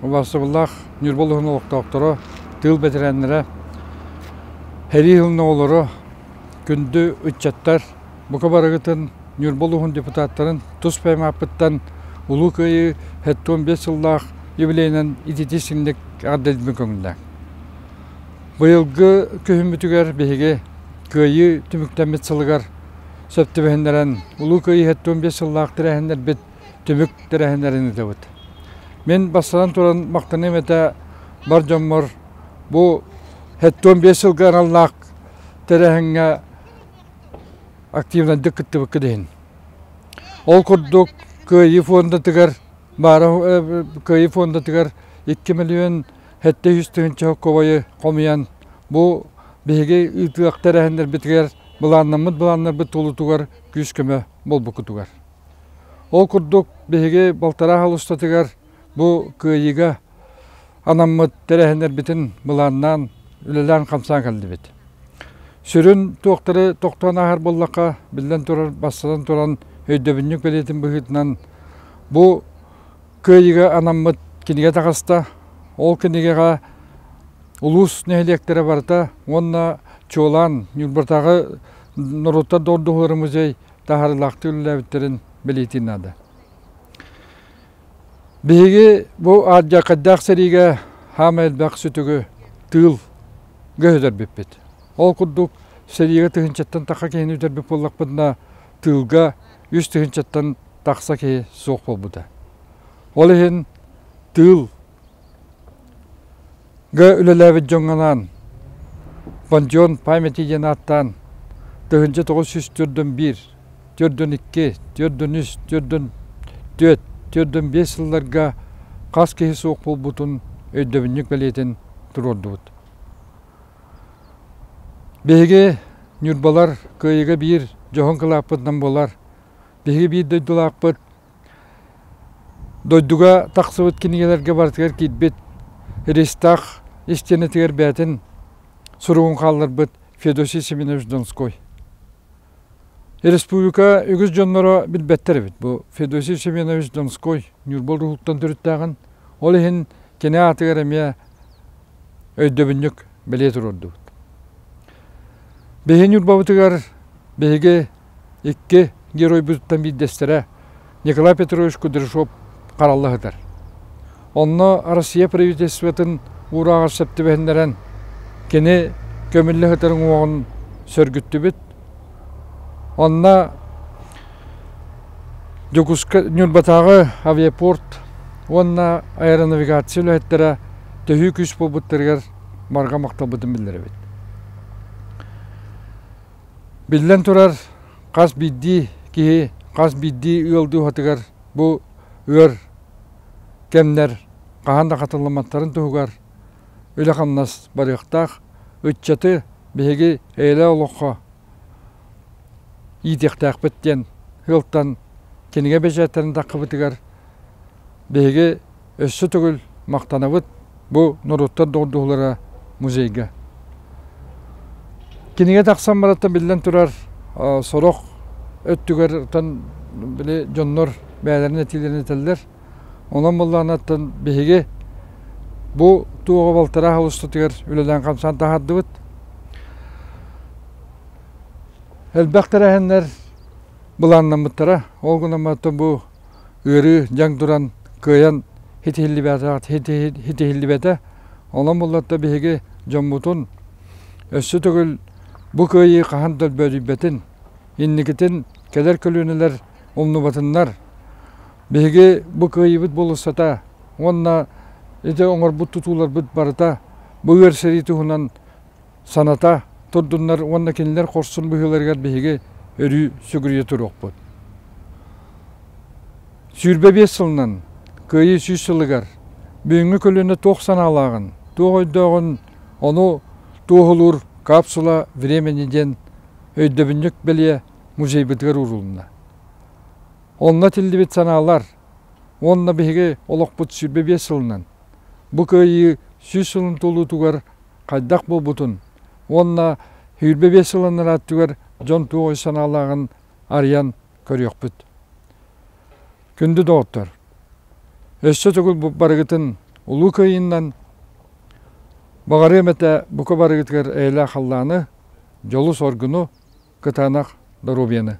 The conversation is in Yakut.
Убаастабыллаах Ньурба улууһун олохтоохторо, тыыл бэтэрээннэрэ, сэрии сылын оҕолоро, күндү ыччаттар, бука барыгытын Ньурба улууһун депутаттарын тус бэйэм ааппыттан Улуу Кыайыы 75 сыллаах юбилейынан ититии сиҥник эҕэрдэлиирбин көҥүллээҥ. Быйылгы күһүммүтүгэр биһиги Кыайыы түмүктэммит сылыгар сөп түбэһиннэрэн Улуу Кыайыы 75 сыллаах тэрээһиннэрбит түмүк тэрээһиннэрин ыытабыт. Мин бастатан туран махтаныам этэ бар дьоммор бу 75 сылга аналлаах тэрээһиҥҥэ активнайдык кыттыбыккыт иһин. Ол курдук Кыайыы фондатыгар баара Кыайыы фондатыгар 2 миллион 700 тыһыынча сокуобайы хомуйан бу биһиги ыытыах тэрээһиннэрбитигэр былааннаммыт былааннарбыт туолуутугар күүс-көмө буолбуккутугар. Ол курдук биһиги балтараа сыл устатыгар бу кыайыыга анаммыт тэрээһиннэрбитин былааннаан үлэлээн-хамсаан кэллибит. Сүрүн туохтары тохтоон ааһар буоллахха, биллэн турар, бастатан туран өйдөбүнньүк бэлиэтин быһыытынан бу кыайыыга анаммыт кинигэ таҕыста. Ол кинигэҕэ улуус нэһилиэктэрэ барыта уонна чуолаан Ньурбатааҕы норуоттар доҕордоһуулара музей таһаарыылаахтык үлэлээбиттэрин бэлиэтиир наада. Биһиги бу алдьархайдаах сэриигэ хаама элбэх сүтүгү тыыл көһүтэрбиппит. Ол курдук сэриигэ тыһыынчаттан тахса киһини үтэрбит буоллахпытына, тыылга үс тыһыынчаттан тахса киһи суох буолбута. Ол иһин тыылга үлэлээбит дьоҥҥо анаан Пантеон памяти диэн ааттаан 1941, 42, 43, 44, 45 сылларга хас киһи суох буолбутун өйдөбүнньүк бэлиэтин туруордубут. Биһиги Ньурбалар кыайыыга биир дьоһун кылааппытынан буолар. Биһиги биир дойдулаахпыт Дойдуга тахсыбыт кинигэлэргэ барытыгар киирбит Рейстах истиэнэтигэр бэйэтин суругун хаалларбыт Федосий Семенович Донской. Республика үгүс дьонноро билбэттэр эбит бу Федосий Семенович Донской Ньурба улууһуттан төрүттээҕин. Ол иһин кини аатыгар эмиэ өйдөбүнньүк бэлиэ туруордубут. Биһиги Ньурбабытыгар биһиги икки геройбутуттан биирдэстэрэ Николай Петрович Кудряшов харалла сытар. Онно Россия правительствотын уурааҕар сөп түбэһиннэрэн кини көмүллэ сытар уҥуоҕун сөргүттүбүт. Онно Дьокуускай Ньурбатааҕы авиапорт уонна аэронавигация үлэһиттэрэ төһүү күүс буолбуттарыгар барҕа махталбытын биллэрэбит. Биллэн турар, хас биирдии киһи, хас биирдии ыал дууһатыгар бу ыар кэмнэр хаһан да хатыламматтарын туһугар үлэ-хамнас барыахтаах. Ыччаты биһиги эйэлээх олоххо иитиэхтээхпит диэн сыалтан кинигэ бэчээттэрин таххыбытыгар биһиги өссө төгүл махтанабыт бу норуоттар доҕордоһуулара музейга. Кинигэ тахсан барыттан биллэн турар сорох өттүгэр били дьоннор бэйэлэрин этиилэрин этэллэр. Онон буоллаҕына биһиги бу туоҕа балтараа сыл устатыгар үлэлээн хамсаан таһаардыбыт. Элбэх тэрээһиннэр былааннаммыттара. Ол гынан баран бу ыарыы дьаҥ туран кыайан ситиһиллибэтэ. Онон булларда биһиги дьоммутун өссө төгүл бу кыайыы хаһан да өлбөөдүйбэтин, инникитин кэлэр көлүөнэлэр умнубатыннар. Биһиги бу кыайыыбыт болуоссата уонна ити оҥорбут тутууларбыт барыта бу ыар сэрии туһунан саната турдуннар уонна кинилэр хорсун быһыыларыгар биһиги өрүү сүгүрүйэ туруохпут. 25 сылынан Кыайыы 100 сылыгар бүгүҥҥү көлүөнэ туох санаалааҕын, туох өйдөөҕүн ону туоһулуур капсула времени диэн өйдөбүнньүк бэлиэ музейбытыгар уурулунна. Онно этиллибит санаалар уонна биһиги олохпут 25 сылынан бу Кыайыы 100 сылын туолуутугар хайдах буолбутун уонна 25 сыл анараа өттүгэр дьон туох өй-санаалааҕын арыйан көрүөхпүт. Күндү доҕоттор, өссө төгүл барыгытын Улуу Кыайыынан баҕарыам этэ бука барыгытыгар эйэлээх халлааны, дьолу-соргуну, кытаанах доруобуйаны.